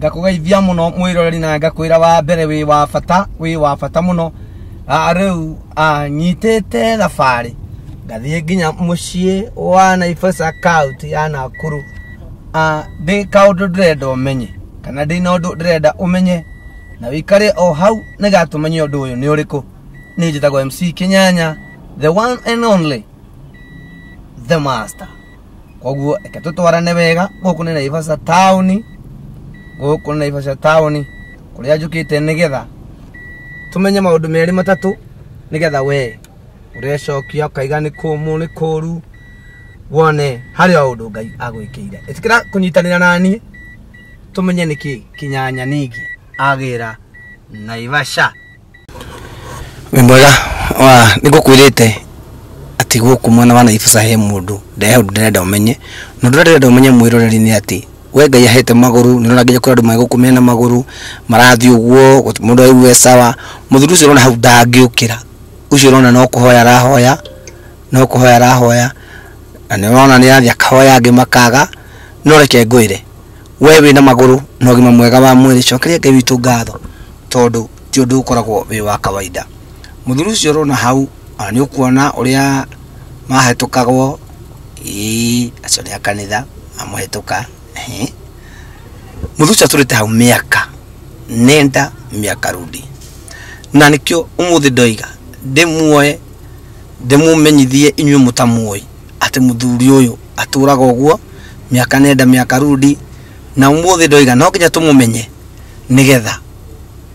Ngakũgeithia mũno mwĩroreri na ngakwĩra wa mbere wĩ wa bata, wĩ wa bata mũno. Rĩu nyitĩte thabarĩ ngathiĩ nginya mũciĩ wa Naivasha county ya Nakuru. Ndĩ kaũndũ ndĩrenda ũmenye kana ndĩ na ũndũ ndĩrenda ũmenye na wĩikare o hau nĩgetha tũmenye ũndũ ũyũ nĩ ũrĩkũ. Niĩ njĩtagwo MC Kĩnyanya, the one and only, the master. Koguo reke tũtwarane wega. Gũkũ nĩ Naivasha town, gũkũ nĩ Naivasha town kũrĩa njũkĩte nĩgetha tũmenye maũndũ merĩ matatũ, nĩgetha we ũrecokia ũkaiga nĩ kũmũ nĩ kũru, wone harĩ o ũndũ Ngai agwĩkĩire. Ĩtĩkĩra kũnyitanĩra na niĩ tũmenye nĩkĩ Kĩnyanya ningĩ agĩra Naivasha. Wĩ mwega wa nĩngũkwĩrĩte atĩ gũkũ mwena wa Naivasha he mũndũ ũndũ ndĩrenda ũmenye, na ũndũ ũrĩa ndĩrenda ũmenye mwĩroreri nĩ atĩ we Ngai ahete magũrũ, nĩ ũrona nginya kũrĩ andũ me gũkũ mena magũrũ marathiĩ ũguo, mũndũ aigue sawa. Mũthuri ũcio ũrona hau ndangĩũkĩra, ũcio ũrona no kũhoya arahoya, no kũhoya arahoya, na nĩ ũrona nĩ arathiĩ akahoya angĩ makaga. No reke ngwĩre, we wĩna magũrũ na ũgima mwega wa mwĩrĩ, cokeria Ngai witũ ngatho, tondũ ti ũndũ ũkoragwo wĩ wa kawaida. Mũthuri ũcio ũrona hau, ona nĩ ũkuona ũrĩa mahetũkagwo, ĩĩ acio nĩ a kanitha mamũhetũka. Mũthuri ũcio atũrĩte hau mĩaka nenda mĩaka rudi, na nĩkĩo ũmũthĩ ndoiga ndĩmuoe ndĩmũmenyithie inyuĩ mũtamuoĩ atĩ mũthuri ũyũ atũraga ũguo mĩaka nenda mĩaka rudi, na ũmũthĩ ndoiga no nginya tũmũmenye nĩgetha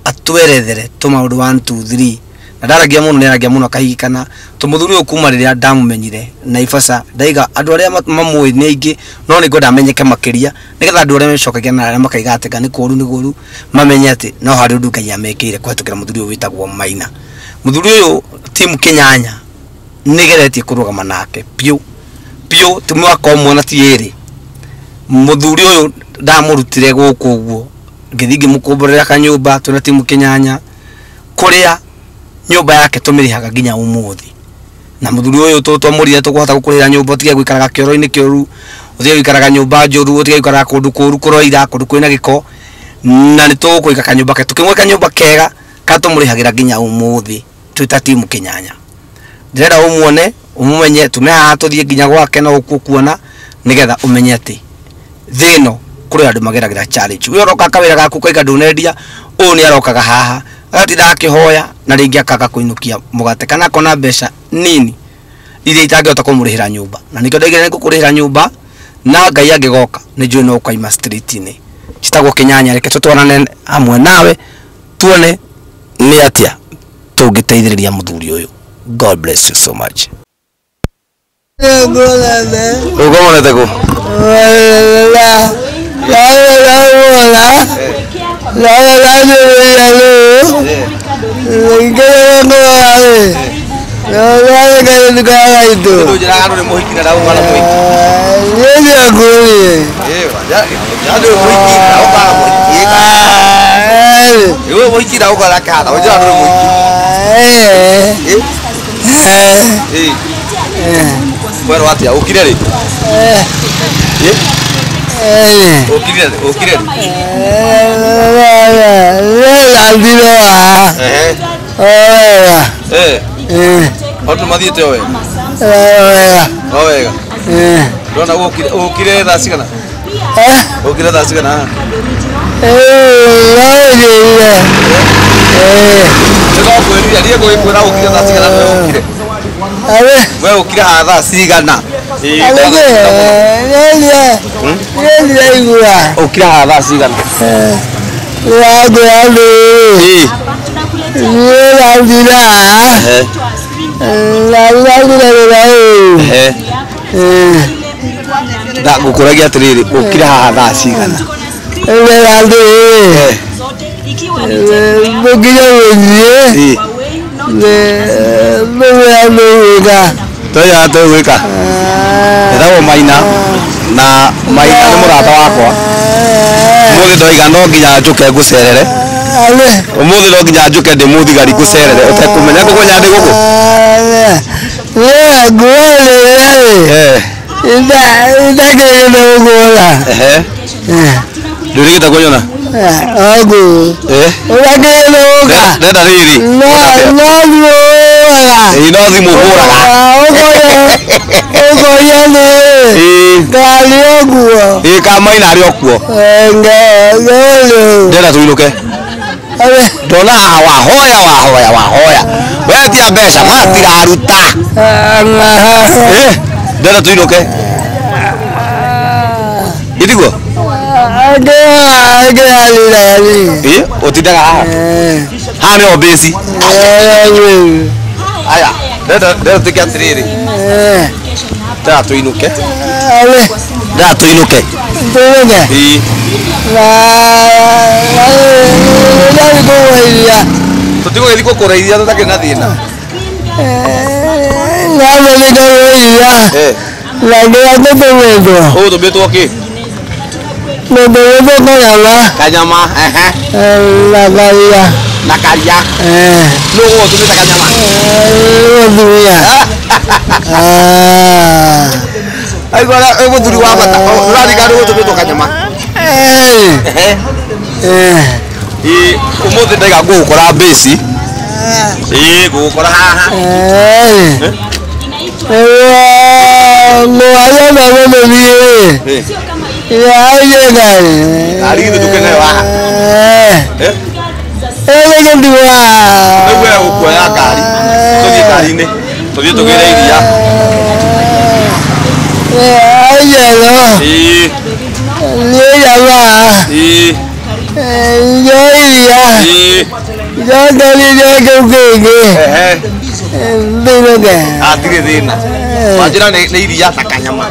atwerethere tũmaũndũ 1 2 3. Na ndaragia mũno, nĩaragia mũno akahigikana. Tũmũthuri ũyũ kuma rĩrĩa ndamũmenyire Naivasha, ndaiga andũ arĩa mamũĩ nĩ aingĩ, no nĩ ngwenda amenyeke makĩria nĩgetha andũ arĩa mecokagia na arĩa makaiga atĩ nĩ kũru nĩ kũru mamenye atĩ no harĩ ũndũ Ngai amekĩire kũhetũkĩra mũthuri ũyũ wĩtagwo Maina. Mũthuri ũyũ timu Kĩnyanya nĩgeretie kũrũgama nake piũ piũ, ti mwaka ũmwe na ti ĩrĩ. Mũthuri ũyũ ndamũrutire gũkũ ũguo, ngĩthiĩ ngĩmũkomborera kanyũmba twĩna timu Kĩnyanya, kũrĩa nyũmba yake tũmĩrĩhaga nginya ũmũthĩ. Na mũthuri ũyũ twamũrire tũkũhota gũkũrĩra nyũmba, ũtige gũikaraga kĩoro-inĩ kĩũru, ũtige gũikaraga nyũmba njũru, ũtige gũikaraga kũndũ kũru kũroira, kũndũ kwĩna gĩko, na nĩ tũgũkũiga kanyũmba ke, tũkĩmwĩka nyũmba kega karĩa tũmũrĩhagĩra nginya ũmũthĩ twĩ ta timu Kĩnyanya. Ndĩrenda ũmuone, ũmũmenye, tume haha tũthiĩ nginya gwake no ũkuona, nĩgetha ũmenye atĩ thĩ ĩno kũrĩ andũ mageragĩra challenge. We ũroka kawĩra gaku ũkaiga ndũnendia, ũyũ nĩ arokaga haha agatinda akĩhoya na rĩngĩ akaga kũinũkia mũgate kana akona mbeca nini iria itangĩhota kũmũrĩhĩra nyũmba, na nĩkĩo ndaigire nĩ ngũkũrĩhĩra nyũmba, na Ngai angĩgoka nĩ njũĩ no ũkaima street-inĩ. Citagwo Kĩnyanya, reke tũtwarane hamwe nawe tuone nĩ atĩa tũngĩteithĩrĩria mũthuri ũyũ. God bless you so much. Ũkomorete kũ? Kwĩrwo atĩa? Ũkire rĩ? Ũkire rĩ? Ũkire rĩ? Andũ mathiĩte o wega? O wega. Ndona ũkire thaa cigana? Ũkire thaa cigana haha? Nĩngũkwĩrire, niĩ ngũgĩkwĩra ũkire thaa cigana, we ũkire. We ũkire haha thaa cigana? Ũkire haha thaa cigana? Ngũkũragia atĩrĩrĩ, ũkire haha thaa cigana? Tũiga tũgwĩka. Ĩtagwo Maina, na Maina nĩ mũrata wakwa. Ũmũthĩ ndoiga no nginya njũke ngũcerere. Ũmũthĩ no nginya njũke ndĩ mũthigari ngũcerere ũtekũmenya ngũkũmenya ndĩ gũkũ. Ndũrĩgĩte kũnyona? Ogu. Eh. Urakiruga. Ndenda riri. No, no thimuhuraga. Ĩĩ no thimuhuraga. Ũkoria nĩ. Ĩĩ. Karĩ ũguo. Ĩĩ kamaina arĩ o kuo. Ngũrũ. Ndenda tũinũke. Ndona haha wahoya wahoya wahoya. Wetia mbeca matiraruta. Eh. Ndenda tũinũke. Itiguo? Ĩĩ ũtindaga haha. Haha nĩho base. Aya, ndenda ndenda tuĩke atĩrĩrĩ. Ndenda tũinũke. Ndenda tũinũke. Ĩĩ. Tũtigũgĩthiĩ gũkũrĩithia tũtakĩrĩ na thĩna. Eh. Ũgũtũmĩtwo kĩ? Kanyama. Ehe. Na karia. Nũ ũgũgũtũmĩte kanyama? Aigua wĩ mũthuri wa bata. Ũraririkana nĩ ũgũtũmĩtwo kanyama? Ehe. Ĩĩ ũmũthĩ ndaiga ngũgũkora base. Ĩĩ ngũgũkora haha. Eh. Ngari githĩ ndũkĩrĩ nayo haha? Eh? Rĩu we ũkuoya ngari. Tũthiĩ ngari-inĩ. Tũthiĩ tũgĩre iria. Ĩĩ. Ĩĩ. Ĩĩ. Ehe. Hatirĩ thĩna. Wanjĩra nĩ iria na kanyama.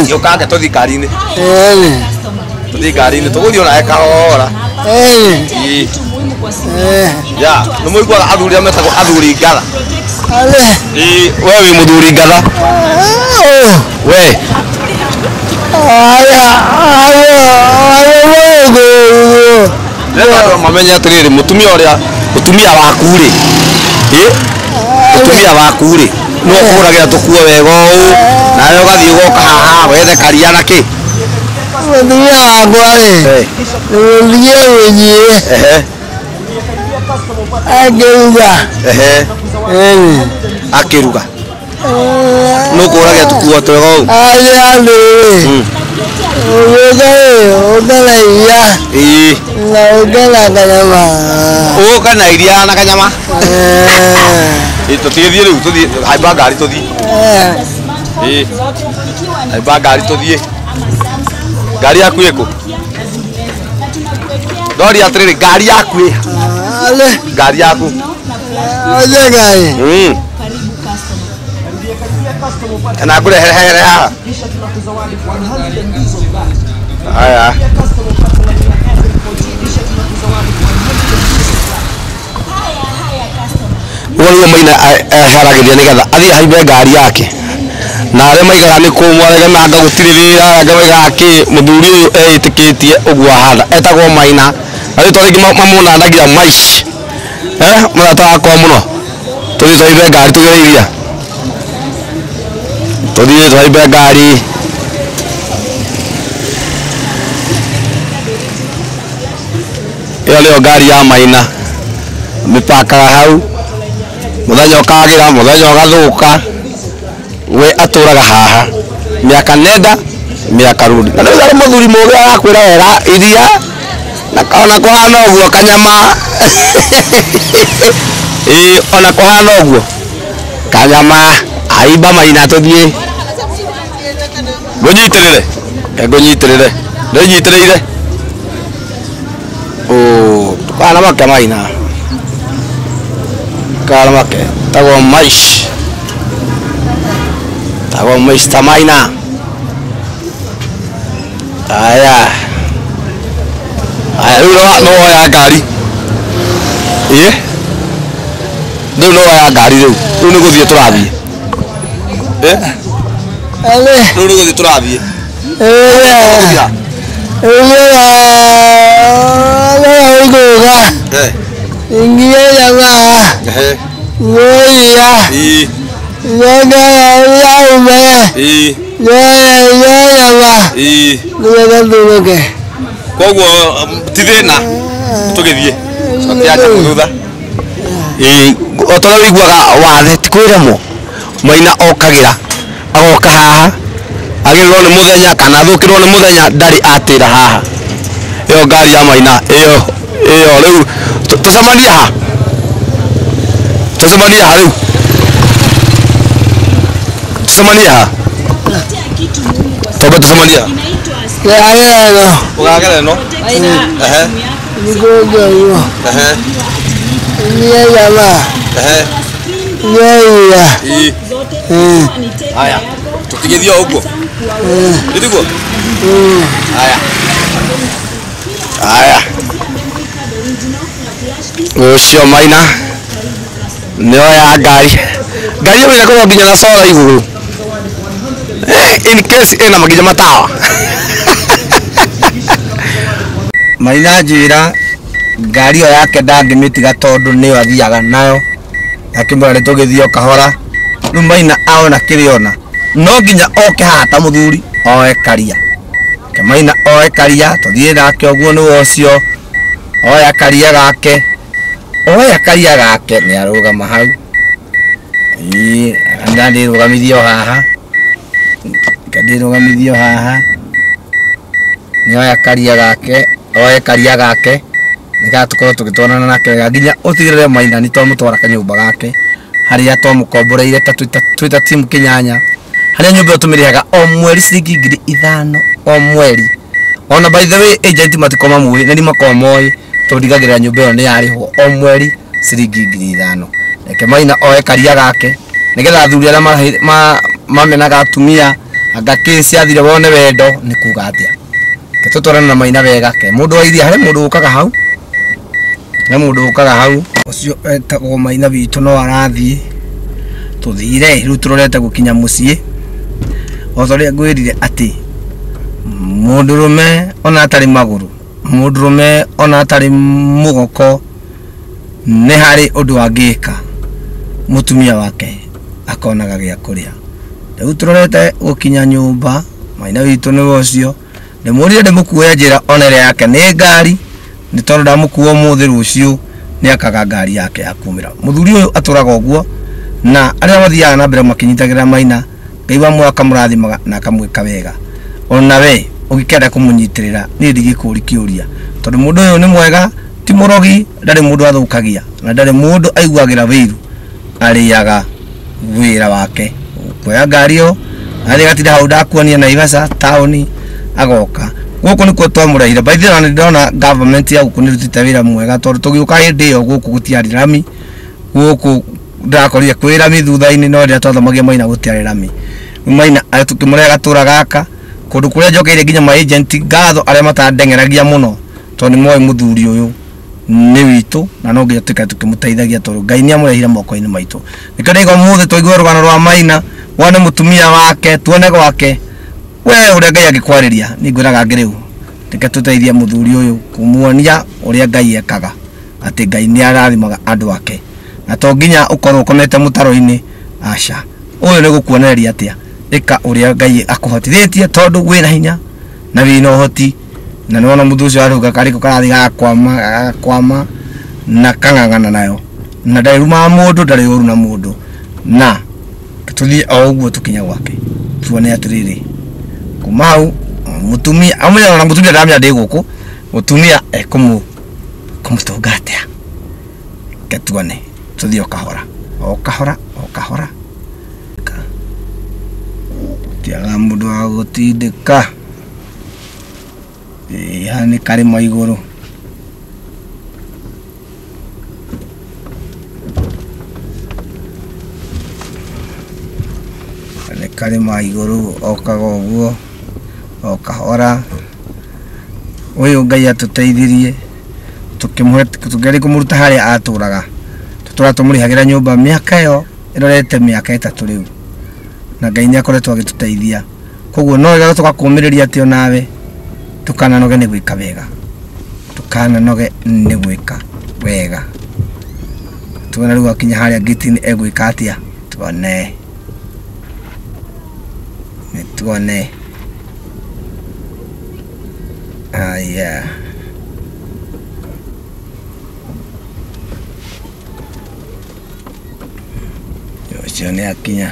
Gĩũkange tũthiĩ ngari-inĩ. Tũthiĩ ngari-inĩ tũgũthiĩ onawe kahora. Ĩĩ. Ya, nĩ mũiguaga athuri arĩa metagwo athuri ngatha. Ĩĩ, we wĩ mũthuri ngatha. We. Ndĩrenda andũ mamenye atĩrĩrĩ, mũtumia ũrĩa mũtumia waku rĩ, ĩ mũtumia waku rĩ, nĩwe ũkũgũragĩra tũkuo wega ũũ, nawe ũgathiĩ ũgoka haha wethe karia na kĩ. Mũtumia wakwa rĩ, nĩmũthiĩ mũciĩ Ehe. akĩruga. Ehe. Akĩruga. Nĩ ũkũgũragĩra tũkuo twega ũũ. Arĩa atĩrĩrĩ, ũgĩũka rĩ, ũka na iria Ĩĩ. na ũke na kanyama. Ũka na iria na kanyama. Ĩĩ tũtigĩthiĩ rĩu tũthiĩ haimba ngari tũthiĩ. Ĩĩ. Haimba ngari tũthiĩ. Ngari yaku ĩkũ? Ndoria atĩrĩrĩ, ngari yaku ĩ? Ngari yaku. Kana ngũrehere here haha? Aya. Ũguo nĩguo Maina eharagĩria nĩgetha athiĩ ahaimbe ngari yake. Na arĩa maigaga nĩ kũmwo, arĩa maigaga gũtirĩ wĩra, arĩa maigaga kĩ, mũthuri ũyũ eĩtĩkĩtie ũguo ahana. Etagwo Maina. Na rĩtwa rĩngĩ mamunanagia Maish. Mũrata wakwa mũno. Tũthiĩ tũhaimbe ngari tũgĩre iria. Tũthiĩ tũhaimbe ngari. Ĩyo nĩyo ngari ya Maina. Mĩpakaga hau. Mũthenya ũkagĩra, mũthenya ũgathũka. We atũraga haha. Mĩaka nenda, mĩaka rudi. Na rĩu arĩ mũthuri mũũgĩ arakwĩra wega iria na ona kũhana ũguo kanyama. Ĩĩ ona kũhana ũguo. Kanyama, aimba Maina tũthiĩ. Ngũnyitĩrĩre. Ngũnyitĩrĩre. Ndĩnyitĩrĩire. Oh, ndũkana make Maina. Ndũkana make. Tagwo Maish. Tagwo Mr. Maina. Aya. Aya, rĩu no woya ngari. Ĩĩ. Rĩu no woya ngari rĩu. Rĩu nĩ gũthiĩ tũrathiĩ. Rĩu nĩ gũthiĩ tũrathiĩ. Koguo ti thĩna tũgĩthiĩ cokia nja thutha. Ĩĩ o ta ũrĩa ũiguaga wathe ti kwĩremwo. Maina okagĩra agoka haha agĩrĩrwo nĩ mũthenya kana athũkĩrwo nĩ mũthenya ndarĩ atĩra haha. Ĩyo ngari ya Maina ĩyo ĩyo rĩu tũcemanie ha? Tũcemanie ha rĩu? Tũcemanie ha? Twambe tũcemanie ha? Ndĩragera ĩno. Ũgagera ĩno? Ehe. Nĩkũnja ũguo. Ehe. Niĩ jamaa. Ehe. Niĩ Ĩĩ. Haya. Tũtigĩthiĩ o ũguo. Nĩtiguo? Haya. Haya. Ũcio Maina nĩoya ngari. Ngari ĩyo ĩgakorwo nginya na solar igũrũ. In case ĩna makinya matawa. Maina njĩra ngari ĩyo yake ndangĩmĩtiga tondũ nĩyo athiaga nayo. Akĩmwĩra nĩ tũgĩthiĩ o kahora. Rĩu Maina aona kĩrĩa ona no nginya oke haha ta mũthuri oe karia. Ke Maina oe karia tũthiĩ nake ũguo nĩwe ũcio. Oya karia gake. Oya karia gake nĩ arũgama hau. Ĩĩ ndĩrũgamithie o haha. Ndĩrũgamithie o haha. Nĩ oya karia gake, oe karia gake nĩgetha tũkorwo tũgĩtwarana nake wega nginya ũtigĩrĩre Maina nĩ twamũtwara kanyũmba gake harĩa twamũkomboreire ta twĩta timu Kĩnyanya harĩa nyũmba ĩyo tũmĩrĩhaga o mweri ciringi 5,000 o mweri. Ona by the way agent matikorwo mamũĩ na nĩ makorwo moĩ tondũ ndigagĩrĩra nyũmba ĩyo nĩ yarĩhwo o mweri ciringi 5,000. Reke Maina oe karia gake nĩgetha athuri arĩa mamenaga atumia anga kĩ ciathire wone wendo nĩ kuga atĩa. Reke tũtwarane na Maina wega ke mũndũ wa iria harĩ mũndũ ũkaga hau. Nĩ mũndũ ũkaga hau ũcio etagwo Maina witũ no arathiĩ tũthire rĩu tũrorete gũkinya mũciĩ. O ta ũrĩa ngwĩrire atĩ mũndũrũme ona atarĩ magũrũ, mũndũrũme ona atarĩ mũgoko nĩ harĩ ũndũ angĩka mũtumia wake akonaga gĩa kũrĩa. Rĩu tũrorete gũkinya nyũmba Maina witũ nĩwe ũcio. Ndĩmũrire ndĩmũkuoe njĩra ona ĩrĩa yake nĩ ngari nĩ tondũ ndamũkua ũmũthĩ rũciũ nĩ akaga ngari yake ya kumĩra. Mũthuri ũyũ atũraga ũguo na arĩa mathiaga na mbere makĩnyitagĩrĩra Maina Ngai wa muoyo akamũrathimaga na akamwĩka wega. Ona we ũngĩkenda kũmũnyitĩrĩra niĩ ndigĩkũri kĩũria tondũ mũndũ ũyũ nĩ mwega ti mũrogi ndarĩ mũndũ athũkagia na ndarĩ mũndũ aiguagĩra wĩiru arĩaga wĩra wake. Kuoya ngari ĩyo athiĩ agatinda hau ndakuonia Naivasha taũni agoka. Gũkũ nĩkuo twamũrehire. By the way nĩ ndĩrona government ya gũkũ nĩ ĩrutĩte wĩra mwega tondũ tũgĩũka hĩndĩ ĩyo gũkũ gũtiarĩ rami. Gũkũ ndĩrakorire kwĩ rami thutha-inĩ no rĩrĩa twathomagia Maina gũtiarĩ rami. Maina tũkĩmũrehe gatũra gaka kũndũ kũrĩa njokeire nginya ma agent ngatho arĩa matandeng'eragia mũno tondũ nĩ moĩ mũthuri ũyũ nĩ witũ na no nginya tũikare tũkĩmũteithagia tondũ Ngai nĩ amũrehire moko-inĩ maitũ. Nĩkĩo ndaigua ũmũthĩ tũigue rũgano rwa Maina wone mũtumia wake tuone gwake we ũrĩa Ngai angĩkwarĩria. Niĩ ngwĩraga angĩ rĩu reke tũteithie mũthuri ũyũ kũmuonia ũrĩa Ngai ekaga atĩ Ngai nĩ arathimaga andũ ake na to nginya ũkorwo ũkomete mũtaro-inĩ aca. Ũyũ nĩ gũkuonereria atĩa ĩka ũrĩa Ngai akũhotithĩtie tondũ wĩna hinya na wĩna ũhoti na nĩ wona mũthuri ũcio arauga karĩko karathiĩ gagakwama gagakwama na kang'ang'ana nayo na ndarĩ rumaga mũndũ ndarĩ ũru na mũndũ na tũthiĩ o ũguo tũkinya gwake tuone atĩrĩrĩ kuma hau mũtumia amenya ona mũtumia ndaramenya ndĩ gũkũ mũtumia ekũmũtũnga atĩa. Reke tuone tũthiĩ o kahora o kahora o kahora tiaga mũndũ wa gũtindĩka. Ĩĩ haha nĩ karĩma igũrũ. Nĩ karĩma igũrũ okaga ũguo o kahora. Ũyũ Ngai atũteithirie tũkĩmũhe tũkĩgeria kũmũruta harĩa atũraga tũtũra tũmũrĩhagĩra nyũmba mĩaka ĩyo ĩrorete mĩaka 3 rĩu na Ngai nĩ akoretwo agĩtũteithia. Koguo no wega tũgakũmĩrĩria atĩ onawe ndũkananoge nĩ gwĩka wega ndũkananoge nĩ gwĩka wega. Tuone rĩu akinya harĩa ngĩti-inĩ egwĩka atĩa tuone nĩ tuone. Aya. Ũcio nĩ akinya.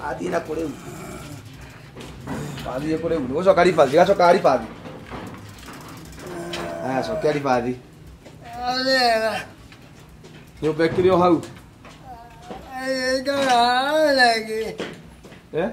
Athiĩ na kũrĩu. Athiĩ kũrĩu. Nĩgũcoka ribathi, gacoka ribathi. Aya, cokia ribathi. Nyũmba ĩkĩrĩ o hau. Eh?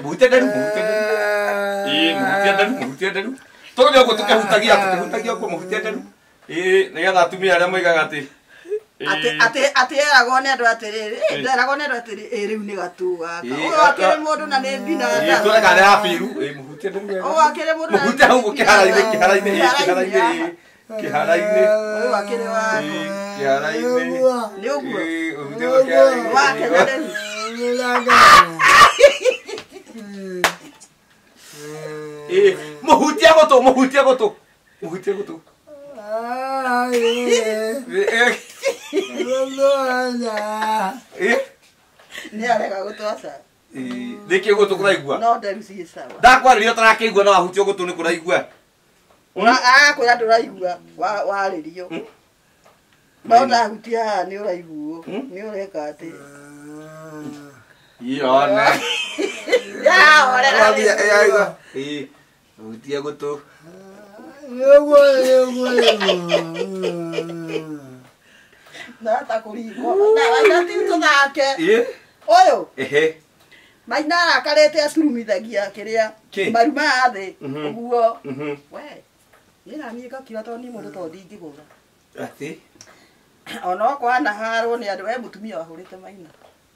Mũhutia nderu, mũhutia nderu. Ĩĩ, mũhutia nderu, mũhutia nderu. Tũgũthiĩ ũguo tũkĩhutagia, tũkĩhutagia ũguo mũhutia nderu. Ĩĩ, nĩgetha atumia arĩa moigaga atĩ atĩ eragwo nĩ andũ atĩrĩrĩ, nderagwo nĩ andũ atĩrĩ, ĩ rĩu nĩ gatu gaka. Ũyũ akĩrĩ mũndũ na nĩ mbinanda. Ĩĩ, tuone kana nĩ habiru. Ĩĩ, mũhutie nderu wega. Ũyũ akĩrĩ mũndũ na Mũhutie hau kĩhara-inĩ, kĩhara-inĩ, ĩĩ, kĩhara-inĩ, kĩhara-inĩ. Ũyũ akĩrĩ wako. Kĩhara-inĩ. Nĩ ũguo. Ĩĩ, ũhutie hau kĩhara-inĩ. Wakena rĩu. Ĩĩ, mũhutie gũtũ, mũhutie gũtũ. Mũhutie gũtũ. Ĩĩ. Nĩ arega gũtwaca. Nĩkĩ gũtũ kũraigua? No nderu ciĩ sawa. Ndakwarĩria ũtarakĩigua no wahutio gũtũ nĩ kũraigua. Agakwĩra ndũraigua warĩrio. No ndahutia haha nĩ ũraiguo. Nĩ ũreka atĩ. Yone. Ya, orera. Ĩĩ, hutia gũtũ. Na ta kũringwo. Na Maina ti tũthake. Ĩĩ. Ũyũ. Ehe. Maina arakarĩte acurumithagia kĩrĩa Kĩ? maru maya thĩ ũguo. We. Niĩ na niĩ ngakira tondũ niĩ mũndũ tondũ ndingĩgũra. Atĩ? Ona okorwo anaharwo nĩ andũ, we mũtumia wahũrĩte Maina.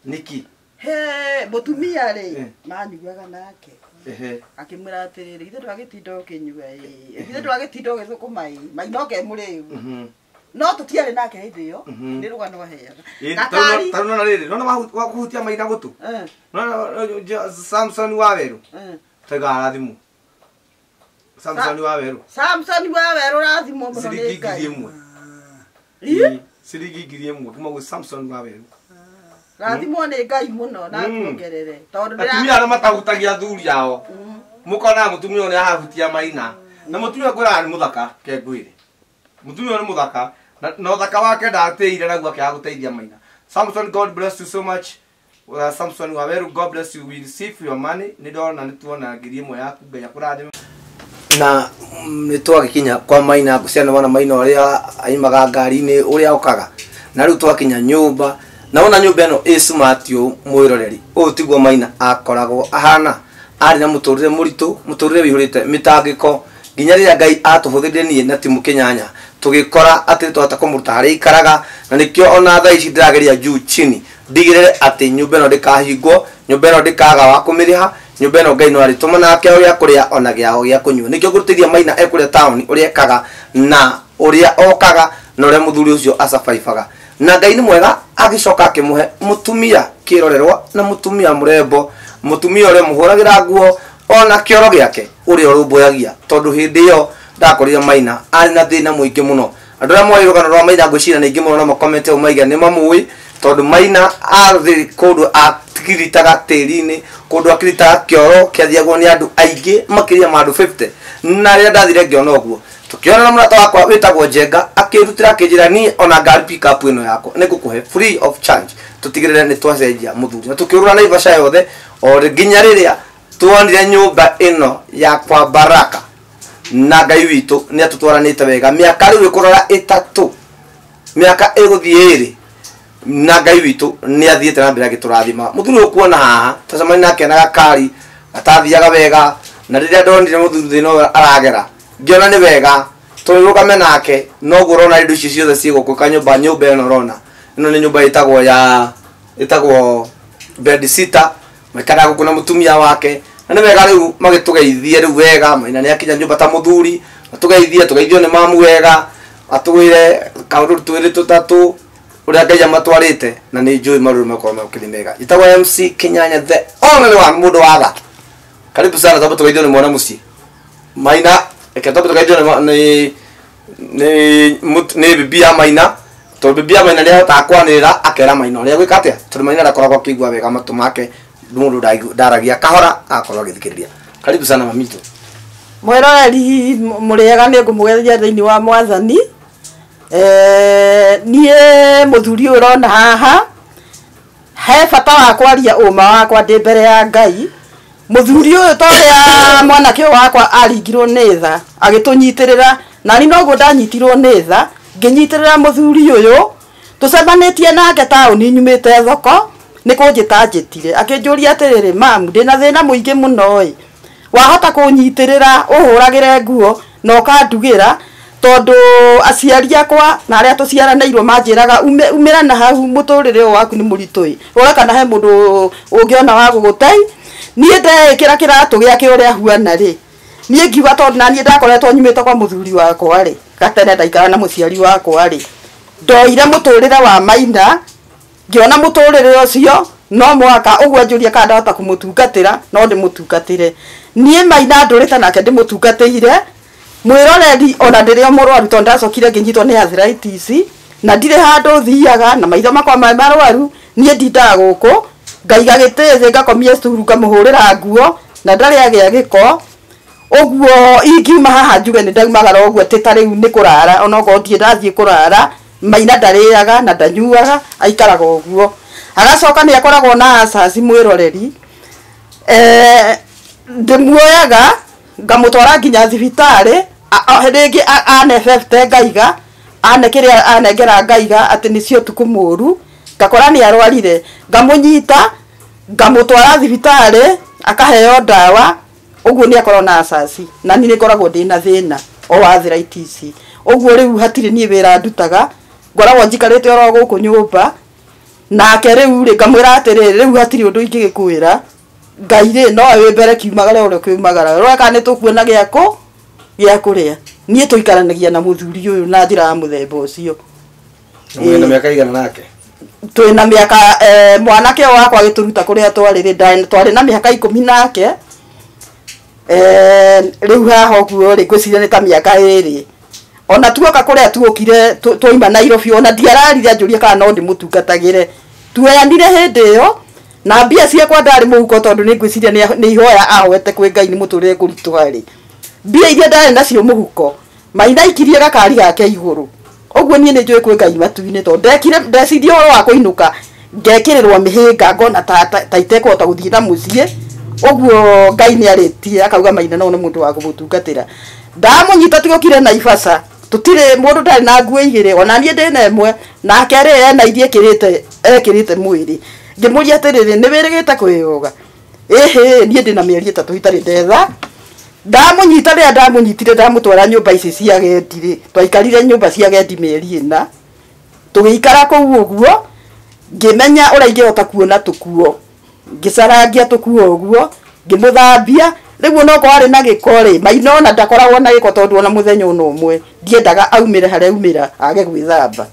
Nĩkĩ? He, mũtumia rĩ, manyuaga nake. Ehe. Akĩmwĩra atĩrĩrĩ, ithe ndwagĩtinda ũkĩnyua ĩ, ithe ndwagĩtinda ũgĩthũkũma ĩ, Maina oke mũrĩu. No tũtiarĩ nake hĩndĩ ĩyo, nĩ rũgano aheaga. Gakari. Tarĩu nona rĩrĩ, nona wakuhutia Maina gũtũ. Nona Samson wa werũ. Taiga arathimwo. Samson wa werũ. Samson wa werũ rathimwo mũno nĩ Ciringi Ngai. ngiri ĩmwe. Ĩ? Ciringi ngiri ĩmwe kuma gwĩ Samson wa werũ. Rathimwo nĩ Ngai mũno na akuongerere. Tondũ Atumia arĩa matahutagia athuri ao. Mũkonaga mũtumia ũyũ nĩ arahutia Maina. Na mũtumia ngwĩraga nĩ mũthaka, ke ngwĩre. Mũtumia ũyũ nĩ mũthaka. Na ũthaka wake ndatĩire naguo akĩaga gũteithia Maina. Samson, God bless you so much. Samson Waweru, God bless you. We receive your money. Nĩ ndona nĩ tuona ngiri ĩmwe yaku, Ngai akũrathime. Na nĩ twagĩkinya kwa Maina, ngũciana wona Maina ũrĩa aimaga ngari-inĩ ũrĩa okaga. Na rĩu twakinya nyũmba, na wona nyũmba ĩno ĩ smart ũũ mwĩroreri. Ũũ tiguo Maina akoragwo ahana. Arĩ na mũtũrĩre mũritũ, mũtũrĩre wĩihũrĩte mĩtangĩko. Nginya rĩrĩa Ngai atũhũthĩrire niĩ na timu Kĩnyanya, tũgĩkora atĩ twahota kũmũruta harĩa aikaraga, Na nĩkĩo ona thaa ici ndĩrageria juu chini ndigĩrĩre atĩ nyũmba ĩno ndĩkahingwo, nyũmba ĩno ndĩkaga wa kũmĩrĩha, nyũmba ĩno Ngai no arĩtũma na kĩao gĩa kũrĩa ona gĩao gĩa kũnyua. Nĩkĩo ngũrutithia Maina ekũrĩa taũni ũrĩa ekaga na ũrĩa okaga na ũrĩa mũthuri ũcio acabaibaga. Na Ngai nĩ mwega, agĩcoka akĩmũhe mũtumia kĩrorerwa na mũtumia mũrembo, mũtumia ũrĩa mũhũragĩra nguo ona kĩoro gĩake ũrĩa ũrũmbũyagia, tondũ hĩndĩ ĩyo ndakorire Maina arĩ na thĩna mũingĩ mũno. Andũ arĩa moĩ rũgano rwa Maina ngwĩciria nĩ aingĩ mũno na makomete ũũ maiga nĩ mamũĩ, tondũ Maina arĩ kũndũ akiritaga tĩri-inĩ, kũndũ akiritaga kĩoro kĩathiagwo nĩ andũ aingĩ makĩria ma andũ 50. Na rĩrĩa ndathire ngĩona ũguo, tũkĩona na mũrata wakwa wĩtagwo Njenga akĩrutĩra akĩnjĩra niĩ ona ngari pick up ĩno yakwa nĩ ngũkũhe free of charge, tũtigĩrĩre nĩ twacenjia mũthuri. Na tũkĩũrũra Naivasha yothe o nginya rĩrĩa tuonire nyũmba ĩno ya kwa Baraka. Na Ngai witũ nĩ atũtwaranĩte wega mĩaka rĩu ĩkũrora ĩtatũ, mĩaka ĩgũthiĩ ĩrĩ, na Ngai witũ nĩ athiĩte na mbere agĩtũrathima. Mũthuri ũyũ kuona haha twacemania nake na gakari gatathiaga wega, na rĩrĩa ndonire mũthuri thĩna ũyũ aragera ngĩona nĩ wega tũrũgame nake. Noguo ũrona indo ici ciothe ciĩ gũkũ kanyũmba, nyũmba ĩno ũrona ĩno nĩ nyũmba ĩtagwo ya ĩtagwo bed sitter, maikaraga gũkũ na mũtumia wake. Na nĩ wega rĩu magĩtũgeithie rĩu wega, Maina nĩ akinya nyũmba ta mũthuri, atũgeithie, tũgeithio nĩ mamu wega, atwĩre kaũndũ twĩrĩ tũtatũ ũrĩa Ngai amatwarĩte, na nĩ njũĩ marũrũ makorwo makĩrĩ mega. Njĩtagwo MC Kinyanya, the only one, mũndũ wa tha. Karibu sana, twambe tũgeithio nĩ mwana mũciĩ Maina. Reke twambe tũgeithio nĩ bibi ya Maina, tondũ bibi ya Maina nĩ ahotaga kwanĩrĩra akera Maina ũrĩa gwĩka atĩa, tondũ Maina ndakoragwo akĩigua wega matũ make, mũndũ ndaragia kahora agakorwo agĩthikĩrĩria. Karibu sana mamitũ. Mwĩroreri mũrĩega, nĩ ngũmũgeithia thĩinĩ wa Mwathani. Niĩ mũthuri ũyũ ũrona haha, he bata wa kwaria ũma wakwa ndĩ mbere ya Ngai. Mũthuri ũyũ ta ũrĩa mwanake ũyũ wakwa aringirwo nĩ tha agĩtũnyitĩrĩra, na niĩ noguo ndanyitirwo nĩ tha ngĩnyitĩrĩra mũthuri ũyũ. Tũcemanĩtie nake taũni nyumĩte thoko, nĩ kũnjĩta njĩtire akĩnjũria atĩrĩrĩ, mamu ndĩna thĩna mũingĩ mũno ĩ, wahota kũnyitĩrĩra ũhũragĩre nguo na ũkandugĩra, tondũ aciari akwa na arĩa tũciaranĩirwo manjĩraga umĩra na hau mũtũrĩre ũyũ waku nĩ mũritũ ĩ, ũreka kana he mũndũ ũngĩona wa gũgũtei. Niĩ ndeĩkĩra kĩratũ gĩake ũrĩa ahuana rĩ, niĩ ngiuga tondũ na niĩ ndakoretwo nyumĩte kwa mũthuri wakwa rĩ, gatene ndaikara na mũciari wakwa rĩ, ndoire mũtũrĩre wa Maina, ngĩona mũtũrĩre ũcio no mwaka ũguo anjũria kana ndahota kũmũtungatĩra, no ndĩmũtungatĩre. Niĩ Maina ndũrĩte nake ndĩmũtungatĩire. Mwĩroreri ona ndĩrĩ o mũrwaru, tondũ ndacokire ngĩnyitwo nĩ arthritis, na ndirĩ handũ thiaga, na maitho makwa me marwaru, niĩ ndindaga gũkũ ngaiga gĩtĩ thĩ ngakomia curu ngamũhũrĩra nguo na ndarĩ agĩa gĩko. Ũguo ingiuma haha njuge nĩ ndaumagara ũguo atĩ ta rĩu nĩ kũrara, onokorwo ndirĩ ndathiĩ kũrara, Maina ndarĩaga na ndanyuaga, aikaraga ũguo. Agacoka nĩ akoragwo na acaci mwĩroreri. Ndĩmuoyaga ngamũtwara nginya thibitarĩ, rĩngĩ ane 50 ngaiga, ane kĩrĩa anengera ngaiga atĩ nĩcio ũtukũ mũru, ngakora nĩ arwarire, ngamũnyita ngamũtwara thibitarĩ akaheo ndawa, ũguo nĩ akorwo na acaci. Na niĩ nĩngoragwo ndĩna thĩna o wa arthritis. Ũguo rĩu hatirĩ niĩ wĩra ndutaga, ngoragwo njikarĩte oro gũkũ nyũmba. Nake rĩu rĩ ngamwĩra atĩrĩrĩ, rĩu hatirĩ ũndũ ingĩgĩkwĩra, Ngai rĩ no wĩ mbere kiumagara ũrĩa kiumagara, ũrona kana nĩ tũkuona gĩa kũrĩa. Niĩ tũikaranagia na mũthuri ũyũ na njĩra ya mũthemba ũcio. Mwĩna mĩaka igana nake? Twĩna mĩaka, mwanake ũyũ wakwa agĩtũruta kũrĩa twarĩ rĩ, twarĩ na mĩaka 10 nake. Rĩu haha ũguo rĩ, ngwĩciria nĩ ta mĩaka 2. Ona tuoka kũrĩa tuokire, twauma Nairobi, ona ndiararire anjũrie kana no ndĩmũtungatagĩre. Tuoyanire hĩndĩ ĩyo, na mbia ciakwa ndarĩ mũhuko, tondũ nĩ ngwĩciria nĩ ihoya ahoete kwĩ Ngai nĩ mũtũrĩre kũritũha rĩ. Mbia iria ndarĩ nacio mũhuko, Maina aikirie gakari gake igũrũ. Ũguo niĩ nĩ njũĩ kwĩ Ngai matu-inĩ, tondũ ndecirie ũhoro wa kũinũka, ngekĩrĩrwo mĩhĩnga, ngona ta itekũhota gũthiĩ na mũciĩ. Ũguo Ngai nĩ arĩtie akauga Maina no nĩ mũndũ wa kũmũtungatĩra. Ndamũnyita tũgĩũkire Naivasha, tũtirĩ mũndũ ndarĩ na nguo igĩrĩ, ona niĩ ndĩna ĩmwe, nake rĩ ena iria ekĩrĩte mwĩrĩ. Ngĩmũria atĩrĩrĩ, nĩ wĩrĩgĩte kwĩyoga? Ĩhĩ, niĩ ndĩna mĩeri 3 itarĩ ndetha. Ndamũnyita rĩrĩa ndamũnyitire ndamũtwara nyũmba ici cia agendi rĩ, twaikarire nyũmba cia agendi mĩeri 4. Tũgĩikara kũu ũguo ngĩmenya ũrĩa ingĩhota kuona tũkuo, ngĩcarangia tũkuo ũguo ngĩmũthambia. Rĩu onokorwo arĩ na gĩko rĩ, Maina ona ndakoragwo na gĩko tondũ ona mũthenya ona ũmwe ndiendaga aumĩre harĩa aumĩra age gwĩthamba.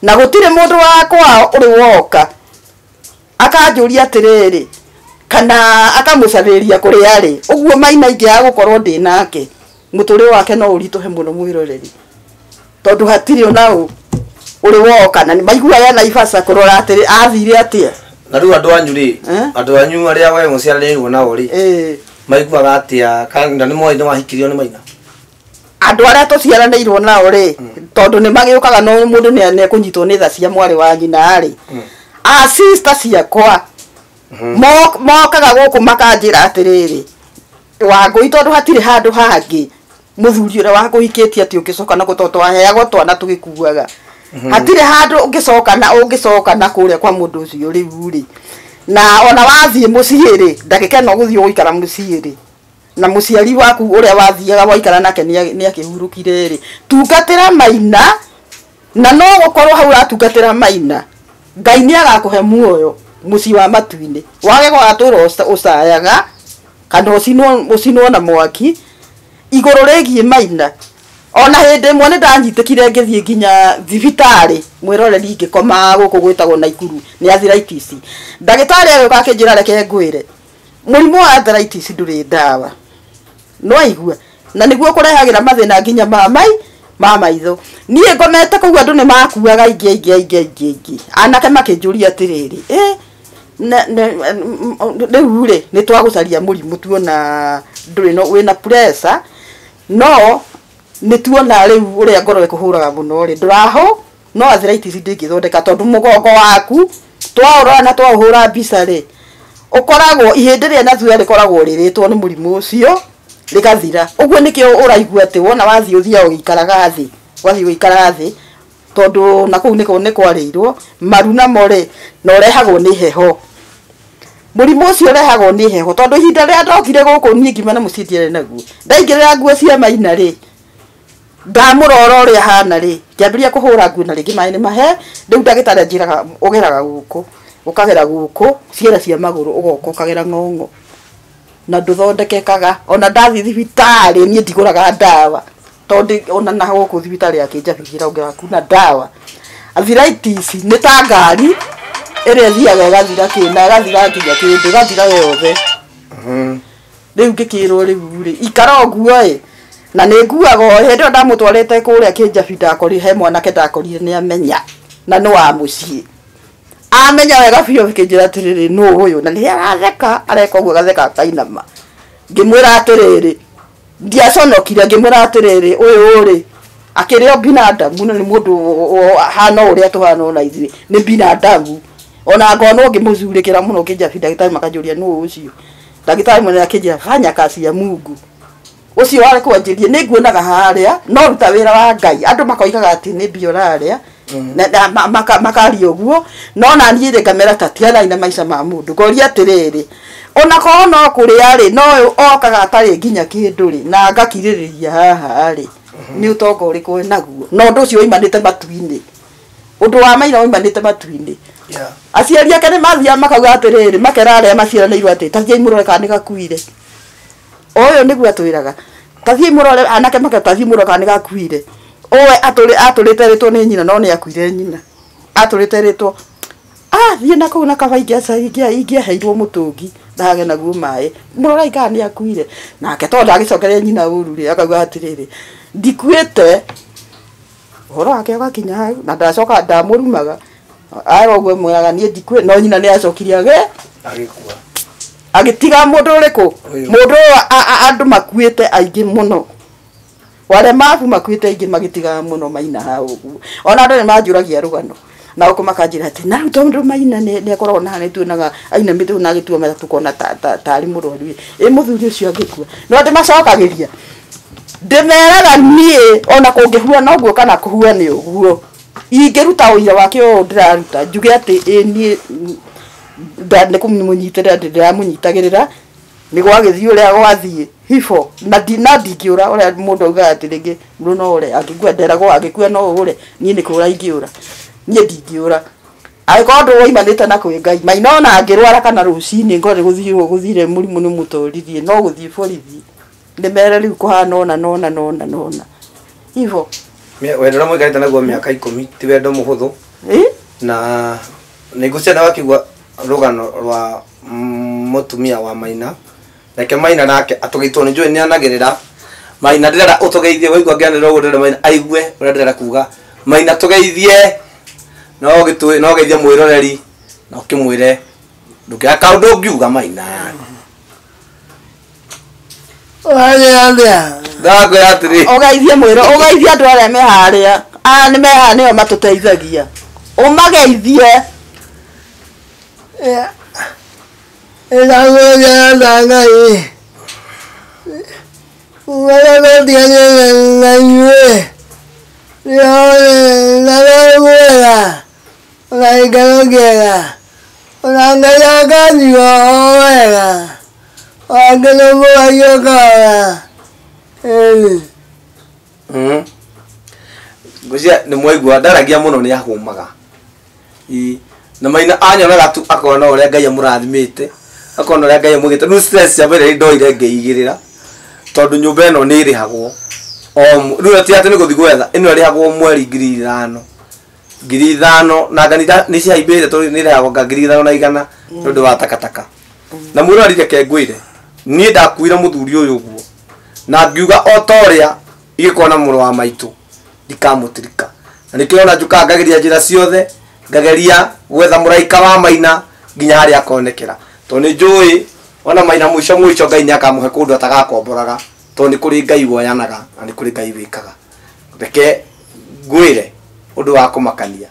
Na gũtirĩ mũndũ wa kwao ũrĩ woka akanjũria atĩrĩrĩ kana akamũcarĩria kũrĩa arĩ. Ũguo Maina ingĩaga gũkorwo ndĩ nake mũtũrĩre wake no ũritũhe mũno mwĩroreri, tondũ hatirĩ ona ũ ũrĩ woka na maiguaga Naivasha kũrora atĩrĩ athire atĩa. Na rĩu andũ anyu rĩ, andũ anyu arĩa we mũciaranĩirwo nao rĩ, maiguaga atĩa kana nĩ moĩ nĩ wahikirio nĩ Maina? Andũ arĩa tũciaranĩirwo nao rĩ, tondũ nĩ magĩũkaga no mũndũ nĩ ekũnyitwo nĩ tha cia mwarĩ wa nyina rĩ, a sister ciakwa mokaga gũkũ makanjĩra atĩrĩrĩ, Wangũi tondũ hatirĩ handũ hangĩ mũthuri ũrĩa wakũhikĩtie atĩ ũngĩcoka na tondũ twaheagwo twana tũgĩkuaga, hatirĩ handũ ũngĩcoka na ũngĩcoka na kũrĩa kwa mũndũ ũcio rĩu rĩ. Na ona wathiĩ mũciĩ rĩ, ndagĩka ĩno ũgũthiĩ gũikara mũciĩ rĩ, na mũciari waku ũrĩa wathiaga waikara nake nĩ akĩhurũkire rĩ, tungatĩra Maina, na no gũkorwo hau ũratungatĩra Maina, Ngai nĩ agakũhe muoyo mũciĩ wa matu-inĩ, wage gũgatũra ũcayaga kana ũcinwo na mwaki. Igũrũ rĩgiĩ Maina, ona hĩndĩ ĩmwe nĩ ndanyitĩkire ngĩthiĩ nginya thibitarĩ mwĩroreri ngĩkoma gũkũ gwĩtagwo Naikuru nĩ arthritis. Ndagĩtarĩ agĩũka akĩnjĩra reke ngwĩre, mũrimũ wa arthritis ndũrĩ ndawa, no aigua, na nĩguo kũrehagĩra mathĩna nginya ma maitho. Niĩ ngomete kũu andũ nĩ makuaga aingĩ aingĩ aingĩ aingĩ aingĩ, anake makĩnjũria atĩrĩrĩ, rĩu rĩ nĩ twagũcaria mũrimũ tuona ndũrĩ no wĩna pressure, no nĩ tuona rĩu ũrĩa ngoro ĩkũhũraga mũno rĩ, ndũraho no arthritis ndĩngĩthondeka tondũ mũgongo waku twaũrora na twaũhũra mbica rĩ, ũkoragwo ihĩndĩ rĩa na thutha rĩkoragwo rĩrĩtwo nĩ mũrimũ ũcio rĩgathira. Ũguo nĩkĩo ũraigua atĩ wona wathiĩ ũthiaga ũgĩikaraga thĩ, wathiĩ ũgĩikaraga thĩ tondũ na kũu nĩko nĩ kwarĩirwo maru namo rĩ, na ũrehagwo nĩ heho. Mũrimũ ũcio ũrehagwo nĩ heho tondũ ihinda rĩrĩa ndokire gũkũ niĩ ngiuma na mũciĩ ndiarĩ naguo, ndaingĩrĩra nguo cia Maina rĩ, ndamũrora ũrĩa ahana rĩ, ngĩambĩrĩria kũhũra nguo na rĩngĩ maĩ nĩ mahe. Rĩu ndagĩtarĩ anjĩraga ũgeraga gũkũ, ũkagera gũkũ ciara cia magũrũ, ũgoka ũkagera ng'ong'o na ndũthondekekaga. Ona ndathiĩ thibitarĩ niĩ ndigũraga ndawa tondũ ona na gũkũ thibitarĩ ya Kĩnjabi njĩra ũngĩaga kuna ndawa. Arthritis nĩ ta ngari ĩrĩa ĩthiaga ĩgathira kĩna, ĩgathira nginya kĩndũ, ĩgathira yothe. Rĩu ngĩkĩrwo rĩu rĩ, ikara ũguo ĩ, na nĩ nguaga o hĩndĩ ĩyo ndamũtwarĩte kũrĩa Kĩnjabi, ndakorire he mwanake ndakorire nĩ amenya na nĩ wa mũciĩ, amenya wega biũ, akĩnjĩra atĩrĩrĩ, nũ ũyũ, na nĩ aratheka, areka ũguo agatheka akainama. Ngĩmwĩra atĩrĩrĩ, ndiaconokire, ngĩmwĩra atĩrĩrĩ, ũyũ rĩ akĩrĩ o binadamu na nĩ mũndũ hana ũrĩa tũhana ona ithuĩ, nĩ binadamu. Ona ngona ũngĩmũcurĩkĩra mũno Kĩnjabi, ndagĩtarĩ makanjũria nũ ũcio, ndagĩtarĩ mwene akĩnjĩra fanya kazi ya Mungu. Ũcio warĩ kwanjĩria nĩ nguonaga harĩa no ruta wĩra wa Ngai, andũ makoigaga atĩ nĩ mbia ũrarĩa na makaria ũguo, no na niĩ rĩ ngamera ta tiganai na maica ma mũndũ. Ngoria atĩrĩrĩ, ona korwo no kũrĩa rĩ, no okaga atarĩ nginya kĩndũ rĩ, na ngakirĩrĩria haha rĩ, nĩ ũtonga ũrĩkũ wĩnaguo? Na ũndũ ũcio woimanĩte matu-inĩ, ũndũ wa Maina woimanĩte matu-inĩ. Aciari ake nĩ mathiaga makauga atĩrĩrĩ, makera arĩa maciaranĩirwo atĩ ta thiĩi mũrore kana nĩ gakuire. Ũyũ nĩguo atwĩraga, ta thiĩi mũrore, anake makera ta thiĩi mũrore kana nĩ gakuire. Ũwe atũrĩte rĩtwo nĩ nyina, no nĩ akuire nyina, atũrĩte rĩtwo athiĩ na kũu na kaba ingĩaheirwo mũtũngi ndahage naguo maĩ, mũrorei kana nĩ akuire. Nake tondũ ndagĩcokeria nyina ũru rĩ, akauga atĩrĩrĩ, ndikuĩte, ũhoro wake ũgakinya hau, na ndacoka ndamũrumaga ara ũguo mwĩraga niĩ ndikuĩte, no nyina nĩ acokire agĩkua, agĩtiga mũndũ ũrĩkũ, mũndũ ũyũ andũ makuĩte aingĩ mũno, walemavu makuĩte aingĩ magĩtigaga mũno Maina hau ũguo. Ona andũ nĩ manjũragia rũgano na gũkũ makanjĩra atĩ na rĩu tondũ Maina nĩ akoragwo na nĩ tuonaga ainamĩte ũguo na agĩtua metha tũkona tarĩ mũrwaru ĩ, mũthuri ũcio angĩkua. No ndĩmacokagĩria, ndĩmeraga niĩ ona kũngĩhuana ũguo kana kũhuane ũguo, ingĩruta ũira wake ũyũ ndĩraruta njuge atĩ ĩ niĩ nĩ kũmũnyitĩrĩra ndĩramũnyitagĩrĩra, nĩ gwagĩthiĩ ũrĩa gwathiĩ hibo, na ndingĩũra ũrĩa mũndũ augaga atĩ rĩngĩ mũndũ no ũre angĩkua, nderagwo angĩkua no ũre, niĩ nĩ kũũra ingĩũra. Niĩ ndingĩũra. Angĩkorwo ũndũ woimanĩte na kwĩ Ngai, Maina ona angĩrwara kana rũcinĩ ngore gũthirwo gũthire mũrimũ nĩ mũtoririe, no gũthiĩ borithi nĩ mere rĩu kũhana ũna na ũna na ũna na ũna hivo. Wendo ũrĩa mũikarĩte naguo mĩaka 10 ti wendo mũhũthũ. Na nĩ ngũciana wakĩigua rũgano rwa mũtumia wa Maina. Reke Maina nake atũgeitwo nĩ njũĩ nĩ anagĩrĩra. Maina ndĩrenda ũtũgeithie, waigua ngĩanĩrĩra ũguo ndĩrenda Maina aigue ũrĩa ndĩrenda kuga. Maina tũgeithie, no gĩtũĩ no geithie mwĩroreri na ũkĩmwĩre ndũkĩaga kaũndũ ũngiuga Maina. Wale alia. Ndakwĩra atĩrĩ, Ũgeithie mwĩro, ũgeithie andũ arĩa me harĩa, aya nĩ me haha nĩo matũteithagia, ũmageithie. Ĩragũria na Ngai. Wale ndianye na inyuĩ. Na wega. Na ikaro kĩega. Na Ngai akanyua o wega. Wangĩrũmbũyagia ũkora. Ĩni. Ngwĩciria nĩ mwaigua ndaragia mũno nĩ ahũmaga. Ĩ, na Maina anyonaga tu akona ũrĩa Ngai amũrathimĩte, akona ũrĩa Ngai amwĩkĩte. Rĩu stress cia mbere ndoire ngĩigĩrĩra tondũ nyũmba ĩno nĩ ĩrĩhagwo o rĩu ti atĩ nĩ gũthiĩ gwetha, ĩno ĩrĩhagwo mweri 5,000, 5,000 na kanitha nĩ cihaimbĩte tondũ nĩ ĩrĩhagwo nga 5,100 nĩ ũndũ wa takataka. Na mwĩroreri reke ngwĩre, niĩ ndakuire mũthuri ũyũ ũguo na ngiuga o ta ũrĩa ingĩkorwo na mũrũ wa maitũ ndikamũtirika, na nĩkĩo ona njũkaga ngageria njĩra ciothe, ngageria gwetha mũraika wa Maina nginya harĩa akonekera, tondũ nĩ njũĩ ona Maina mũico mũico Ngai nĩ akamũhe kũndũ atagakomboraga, tondũ nĩ kũrĩ Ngai woyanaga na nĩ kũrĩ Ngai wĩkaga. Reke ngwĩre ũndũ wa kũmakania,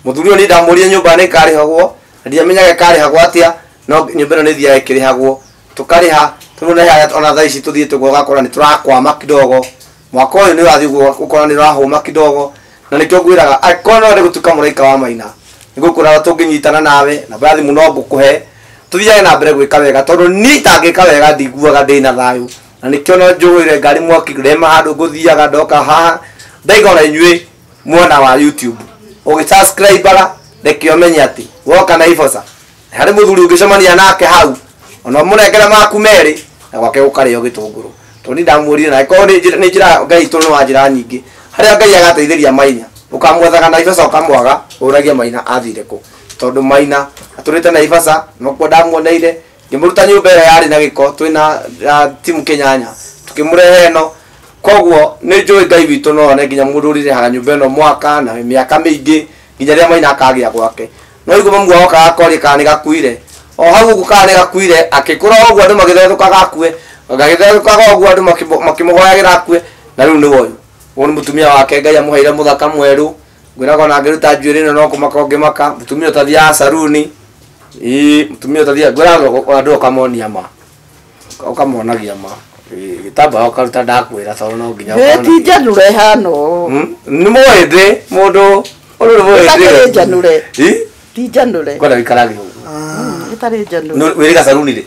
mũthuri ũyũ nĩ ndamũrire nyũmba nĩ ĩkarĩhagwo na ndiamenyaga ĩkarĩhagwo atĩa, no nyũmba ĩno nĩ ĩthiaga ĩkĩrĩhagwo, tũkarĩha tondũ nĩ harĩa ona thaa ici tũthiĩte ũguo ũgakora nĩ tũrakwama kidogo. Mwaka ũyũ nĩ ũrathiĩ ũguo ũkora nĩ ũrahũma kidogo, na nĩkĩo ngwĩraga angĩkorwo no wende gũtuĩka mũraika wa Maina, nĩngũkwĩra tũngĩnyitana nawe namba ya thimũ no ngũkũhe, tũthiage na mbere gwĩka wega, tondũ niĩ itangĩka wega ndiguaga ndĩna thayũ, na nĩkĩo no njũhĩre ngari mwaki rema handũ ngũthiaga ndoka haha ndaiga ona inyuĩ mwena wa YouTube ũgĩsubscribe-aga, reke ũmenye atĩ woka na iboca harĩ mũthuri ũngĩcemania nake hau ona mũnengere maku merĩ na gwake gũkarĩo gĩtũngũrũ, tondũ niĩ ndamũrire na angĩkorwo nĩ njĩra Ngai tondũ nĩ wa njĩra nyingĩ harĩa Ngai agateithĩria Maina, ũkamwethaga na ibaca ũkamwaga ũragia Maina athire kũ, tondũ Maina atũrĩte na ibaca nokuo ndamuoneire ngĩmũruta nyũmba ĩrĩa yarĩ na gĩko twĩna timu Kĩnyanya tũkĩmũrehe ĩno. Koguo nĩ njũĩ Ngai witũ no one nginya mũndũ ũrĩrĩhaga nyũmba ĩno mwaka na mĩaka mĩingĩ nginya rĩrĩa Maina akagĩa gwake. No igua mamu wao okaga akoria kana nĩ gakuire, o hau ũguo kana nĩ gakuire, akĩkũra ũguo andũ magĩthethũkaga akue, gagĩthethũkaga ũguo andũ makĩmũhoyagĩra akue, na rĩu nĩwe ũyũ. Ũyũ nĩ mũtumia wake Ngai amũheire mũthaka mwerũ, ngwĩraga ona angĩruta njuĩrĩ ĩno no kũmaka ũngĩmaka, mũtumia ũtathiaga saruni, ĩĩ mũtumia ũtathiaga, ngwĩraga andũ ũkamonia ma, ũkamonagia ma. Gĩtambaya ũkaruta ndakwĩra tondũ no nginya Ĩ, ti njanũre ĩhana ũũ. Nĩ mũhĩndĩ mũndũ ũyũ nĩ mũhĩndĩ. Ĩtakĩrĩ njanũre. Ĩ? Ti njanũre. Kwenda wĩikarage ũguo. Ĩtarĩ njanũre. No, wĩrĩga saruni rĩ?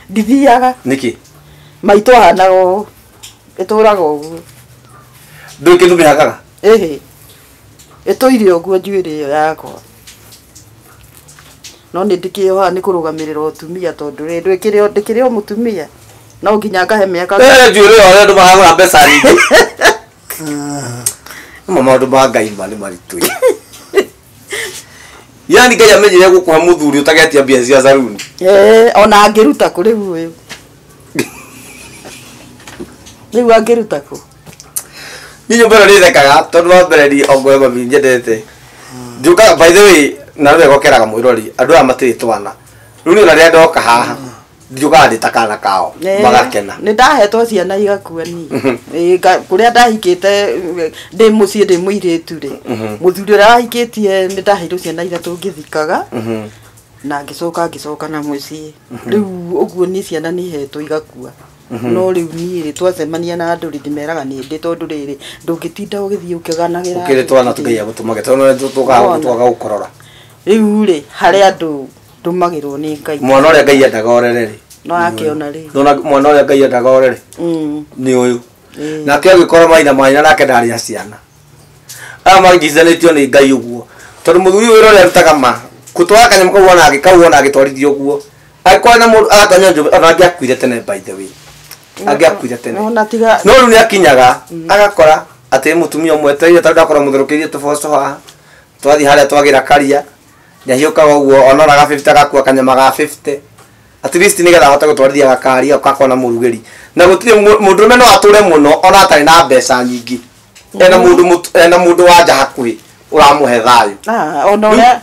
Ndithiaga. Nĩkĩ? Maitũ ahanaga ũũ. Ĩtũraga ũguo. Ndũĩ kĩndũ mĩhakaga? Ĩhĩ. Ĩtũire ũguo njuĩrĩ ĩyo yakwa. No nĩ ndĩkĩohaga nĩ kũrũgamĩrĩra ũtumia tondũ rĩ, ndĩkĩrĩ o mũtumia. No nginya ngahe mĩaka. Njuĩrĩ ĩyo andũ maragũra mbeca nyingĩ. Ma maũndũ ma Ngai ma nĩ maritũ. Yaani Ngai amenyire gũkũhe mũthuri ũtagetia mbia cia saruni. Ona angĩruta kũ rĩu ũyũ? Rĩu angĩruta kũ? Niĩ nyũmba ĩno nĩthekaga tondũ wa mbere niĩ ongwe mami nyendete. Njũkaga by the way na nĩ wega ũkeraga mwĩrori andũ aya matirĩ twana. Rĩu niĩ ona rĩrĩa ndoka haha njũkaga ndĩ ta kana kao magakena. Nĩ ndahetwo ciana igakua niĩ. Kũrĩa ndahikĩte ndĩ mũciĩ ndĩ mũirĩtu rĩ, mũthuri ũrĩa wahikĩtie nĩ ndaheirwo ciana ithatũ ngĩthikaga. Na ngĩcoka na mũciĩ. Rĩu ũguo niĩ ciana nĩ ihetwo igakua. No rĩu niĩ rĩ, twacemania na andũ rĩ, ndĩmeraga nĩ ndĩ tondũ rĩrĩ, ndũngĩtinda ũgĩthiĩ ũkĩganagĩra Ũkĩrĩ andũ twana atĩrĩrĩ. tũkaiya gũtũmage, tondũ nĩ tũkaga twaga gũkũrora. Rĩu rĩ, harĩ andũ ndũmagĩrwo nĩ Ngai. Mwana ũrĩa Ngai endaga ũrere rĩ. No akĩona rĩ. Nona mwana ũrĩa Ngai endaga ũrere. Nĩ ũyũ. Nake agĩkora Maina Maina nake ndarĩ na ciana. Aya mangicithanĩtio nĩ Ngai ũguo. Tondu muthuri wira uria arutaga ma gutwara kanyamũ kau ona agĩkau ona agĩtwarithia ũguo angĩkorwo na mũndũ agatonya njũmbĩ ona angĩakuire tene, by the way, angĩakuire tene. Ona tiga. No rĩu nĩakinyaga agakora atĩ mũtumia ũmwetereire tondũ ndakorwo mũtherũkĩirie tũboco haha, twathiĩ harĩa twagĩra karia nĩahiũkaga ũguo onoraga 50 agakua kanyama ga 50 at least nĩgetha ahote gũtwarithia gakari gakona mũrugĩri. Na gũtirĩ mũndũrũme no atũre mũno ona atarĩ na mbeca nyingĩ, ena mũndũ ena mũndũ wa nja hakuhĩ ũramũhe thayũ. Ah, ona ũrĩa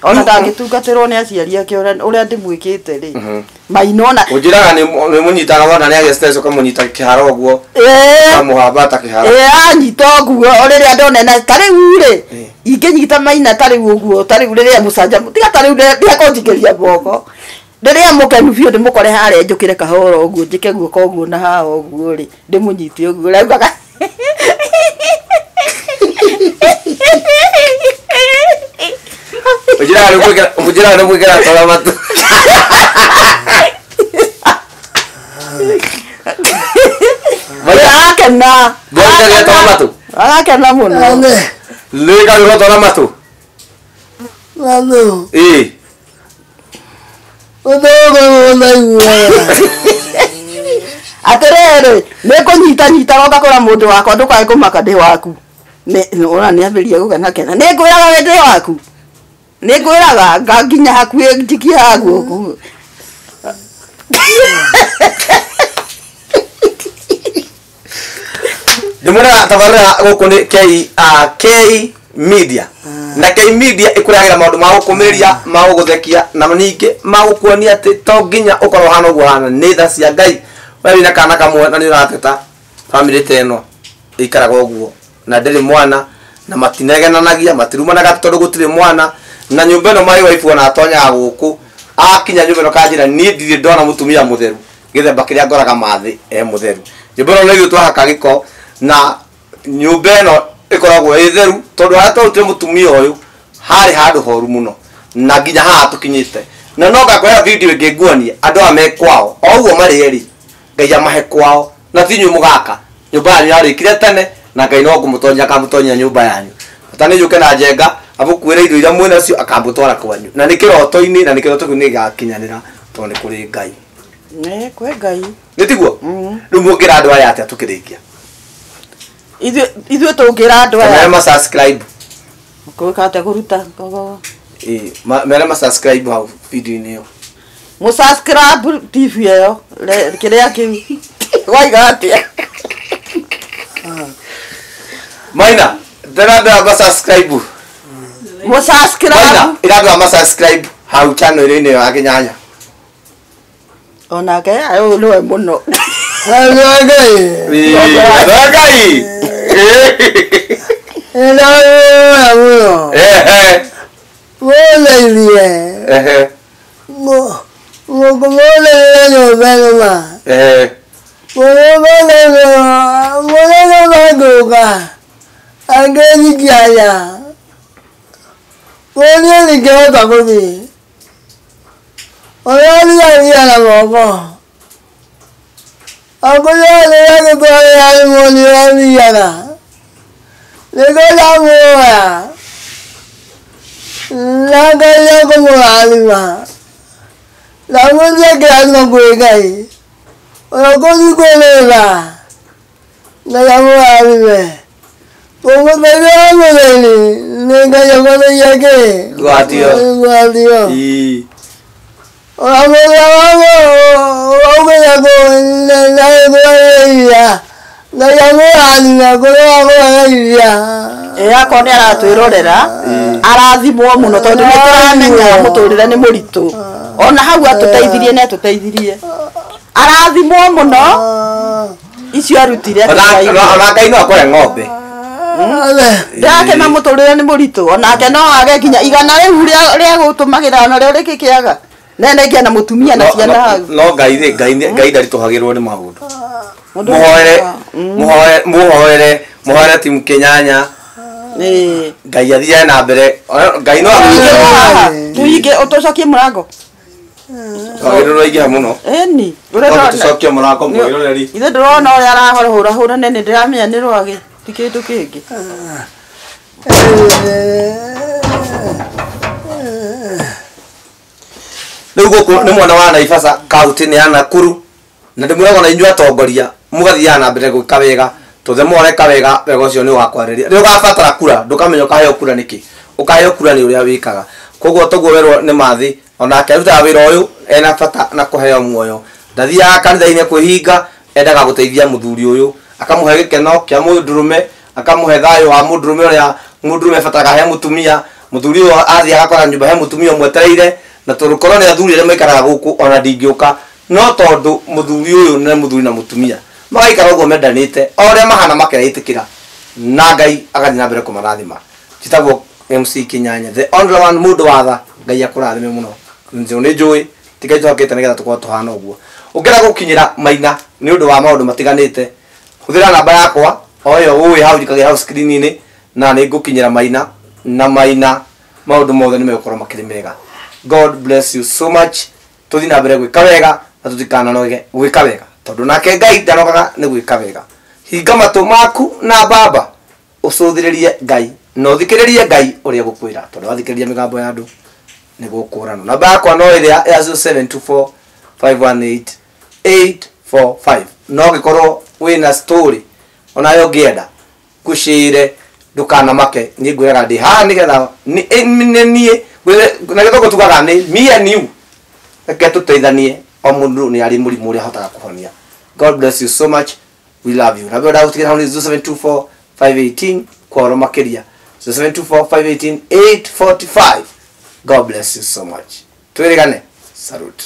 ona ndangĩtungatĩrwo nĩ aciari ake ũrĩa ndĩmwĩkĩte rĩ, mainona. Ũnjĩraga nĩ mũnyitaga wona nĩ agĩa stress ũkamũnyita kĩharo ũguo. Ĩĩ. Ũkamũhambata kĩharo. Ĩĩ, anyita ũguo o rĩrĩa ndonena ta rĩu rĩ, ingĩnyita maina ta rĩu ũguo, ta rĩu rĩrĩa mũcanja tiga ta rĩu ndĩakũnjikĩria moko rĩrĩa mũkenu biũ, ndĩmũkore harĩa njũkĩre kahora ũguo, njĩke guoko ũguo na haha ũguo rĩ, ndĩmũnyite ũguo raugaga. Ũnjĩraga nĩ gwĩkĩra tora matũ. Arakena. Ndĩraikagĩra tora matũ. Arakena mũno. Ane. Nĩwĩkagĩrwo tora matũ. Manu. Ĩĩ. Ũthũgũ ũnaiguaga. Atĩrĩrĩ, nĩ kũnyitanyitaga ũgakora mũndũ wakwa, ndũkae kũmaka ndĩ waku. Ona nĩ ambĩrĩria gũkenakena, nĩ ngwĩraga we ndĩ waku, nĩ ngwĩraga nginya hakuhĩ njikie haha guoko. Ndĩmwĩraga tabarĩra gũkũ nĩ K Media, na K Media ĩkũrehagĩra maũndũ ma gũkũmĩrĩria, ma gũgũthekia, na ningĩ ma gũkuonia atĩ to nginya ũkorwo ũhana ũguo ũhana. Nĩ tha cia Ngai we wĩna kana kamwe na nĩ ũrateta bamĩrĩ ta ĩno ĩikaraga ũguo na ndĩrĩ mwana na matinegenanagia, matirumanaga tondũ gũtirĩ mwana na nyũmba ĩno. My wife ona atonyaga gũkũ, akinya nyũmba ĩno kanjĩra niĩ ndirĩ ndona mũtumia mũtheru gĩthemba kĩrĩa ngoraga mathĩ e mũtheru. Nyũmba ĩno nĩ ithuĩ twahaka gĩko na nyũmba ĩno ĩkoragwo ĩ theru tondũ harĩa twarutire mũtumia ũyũ harĩ handũ horu mũno na nginya haha tũkinyĩte. Na no ngakwĩra video ĩngĩ nguonie andũ aya me kwao o ũguo marĩ erĩ. Ngai amahe kwao na ti inyuĩ mũgaka nyũmba yanyu yarĩkire tene na Ngai no kũmũtonyia akamũtonyia nyũmba yanyu. Bata nĩ njũke na njenga amũkuĩre indo iria mwĩ nacio akamũtwara kwanyu na nĩ kĩroto-inĩ, na nĩ kĩroto kĩu nĩ gĩgakinyanĩra tondũ nĩ kũrĩ Ngai. Nĩ kwĩ Ngai. Nĩ tiguo? Rĩu mũngĩra andũ aya atĩa tũkĩrĩkia? Ithuĩ tũngĩra andũ Mere aya ma subscribe. Gwĩka atĩa kũruta? Ĩĩ, mere ma subscribe hau video-inĩ ĩyo. Mũsubscribe TV ĩyo kĩrĩa kĩu waiga atĩa? Maina ndĩra ma subscribe. Mũsubscribe. Maina ĩra andũ aya ma subscribe hau channel-inĩ ĩyo ya Kĩnyanya. Onake ũyũ nĩwe mũno. Andũ a Ngai. Ĩĩ, andũ a Ngai. Nĩndamwĩra mũno. Mũndeithie. Mũkũmũndeithie nyũmba ĩno ma. Mũnene ngũka. Angĩnyikia nya. Mũniĩ ndingĩhota gũthiĩ. Ũrĩa thiathia na moko. Akũrĩa rĩrĩa gĩtwarĩra nĩ mũniĩ athiaga. Nĩkĩo ndamũhoya. Na Ngai ekũmũrathima. Ndamwĩtia kĩrathimo kwĩ Ngai. Ona kũthiĩ kwĩrĩra. Ngai amũrathime. Kũmũteithia mũthĩni nĩ Ngai akũteithia kĩ? Ngwatio. Ngwatio. Ĩĩ. Ona mũthenya wakwa waumĩte kũrĩithia. Ngai amũrathime kũrĩa wakũrĩithia. Ĩ akorwo nĩ aratwĩrorera, arathimwo mũno tondũ nĩ tũramenya mũtũrĩre nĩ mũritũ. Ona hau atũteithirie, nĩ atũteithirie, arathimwo mũno icio arutire. Ona Ngai no akũhe ng'ombe. Ndĩrakena, mũtũrĩre nĩ mũritũ, onake no age nginya igana rĩu rĩa gũtũmagĩra onarĩo rĩkĩkĩaga nene na mũtumia na ciana hau. No Ngai rĩ, Ngai ndaritũhagĩrwo nĩ maũndũ. Mũndũ Mũhoere, mũhoere, mũhoere, mũhoere timu Kĩnyanya. Ngai athiage na mbere. Ngai no Tũhinge haha, tũhinge, tũcokie mũrango. Twagĩrĩirwo rwaingĩha mũno. Ĩni. Twambe tũcokie mũrango mwĩroreri. Ithe ndĩrona ũrĩa arahũrahũra nene, ndĩramenya nĩ rwagĩ ti kĩndũ kĩngĩ. Rĩu gũkũ nĩ mwena wa Naivasha kaunti-inĩ ya Nakuru na ndĩmwĩraga ona inyuĩ atongoria mũgathiaga na mbere gwĩka wega tondũ mwareka wega wega ũcio nĩ ũgakwarĩria rĩu ũgabatara kura ndũkamenya ũkaheo kura nĩkĩ ũkaheo kura nĩ ũrĩa wĩkaga koguo toguo werwo nĩ mathi onake arutaga wĩra ũyũ ena bata na kũheo muoyo ndathiaga kanitha-inĩ kwĩhinga endaga gũteithia mũthuri ũyũ akamũhe gĩkeno kĩa mũndũrũme akamũhe thayũ wa mũndũrũme ũrĩa mũndũrũme abataraga he mũtumia mũthuri ũyũ athiĩ agakora nyũmba he mũtumia ũmwetereire na tondũ korwo nĩ athuri arĩa maikaraga gũkũ ona ndingĩũka no tondũ mũthuri ũyũ nĩ mũthuri na mũtumia magaikara ũguo mendanĩte o ũrĩa mahana makeĩtĩkĩra na Ngai agathiĩ na mbere kũmarathima. Njĩtagwo MC Kinyanya the only one mũndũ wa tha. Ngai akũrathime mũno nĩ njũĩ ti Ngai twakĩte nĩgetha tũkorwo tũhana ũguo. Ũngĩenda gũkinyĩra Maina nĩ ũndũ wa maũndũ matiganĩte hũthĩra namba yakwa o ĩyo ũĩ hau njikagia hau screen-inĩ na nĩ ngũkinyĩra Maina na Maina maũndũ mothe nĩ megũkorwo makĩrĩ mega. God bless you so much. Tũthiĩ na mbere gwĩka wega na tũtikananoge gwĩka wega tondũ nake Ngai ndanogaga nĩ gwĩka wega. Hinga matũ maku na mbamba ũcũthĩrĩrie Ngai na ũthikĩrĩrie Ngai ũrĩa gũkwĩra tondũ wathikĩrĩria mĩgambo ya andũ nĩ gũkũranwo. Namba yakwa no ĩrĩa ya 0724 518 845 no ũngĩkorwo wĩna story onayo ũngĩenda ngũcĩre ndũkanamake niĩ ngwĩraga ndĩ haha nĩgetha nĩ niĩ na gĩthũngũ tugaga nĩ me and you reke tũteithanie o mũndũ nĩ arĩ mũrimũ ũrĩa ahotaga kũhonia. God bless you so much. We love you. Namba ĩyo ndagũtigĩra hau nĩ 0724 518 kworo makĩria 0724 518 845. God bless you so much. Twĩrĩgane. Salute.